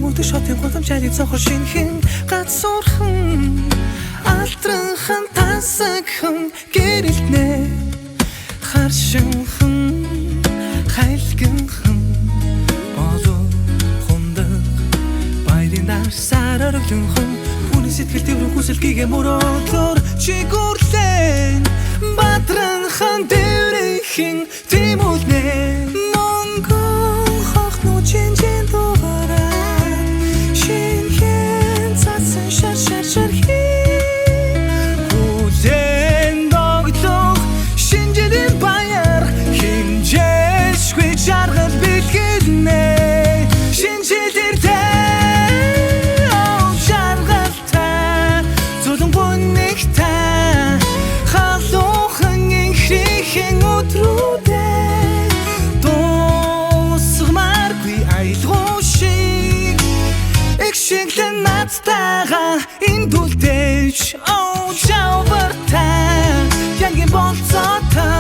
Тэмүүдэн шотын гудамж айлын цонхор шинхэн гацуурхан алтранхан тасагхан гэрэлтнэ харшинхан хайлгинхан болов хундаг баярын дарсаар орглонхон хүний сэтгэл дэврэн хүсэл гэгээ мөрөөдлөөр чигүрлэн бадранхан дэврэнхэн тэмүүлнэ Монгол хохноо чинжин дугаараа шинхэн цасан шар шар шар хүлэн догтлох шинэ жилийн баяр хэмжээшгүй жаргал бэлгэлнэ. Шинэ жил ирлээ, жаргалтай зулан гүнигтэй халуухан инхрихэн өдрүүдээ дуусгамааргүй аялгау шиг их шиглэн надтайгаа энд үлдээж оо жавартай янгийн болцоотой.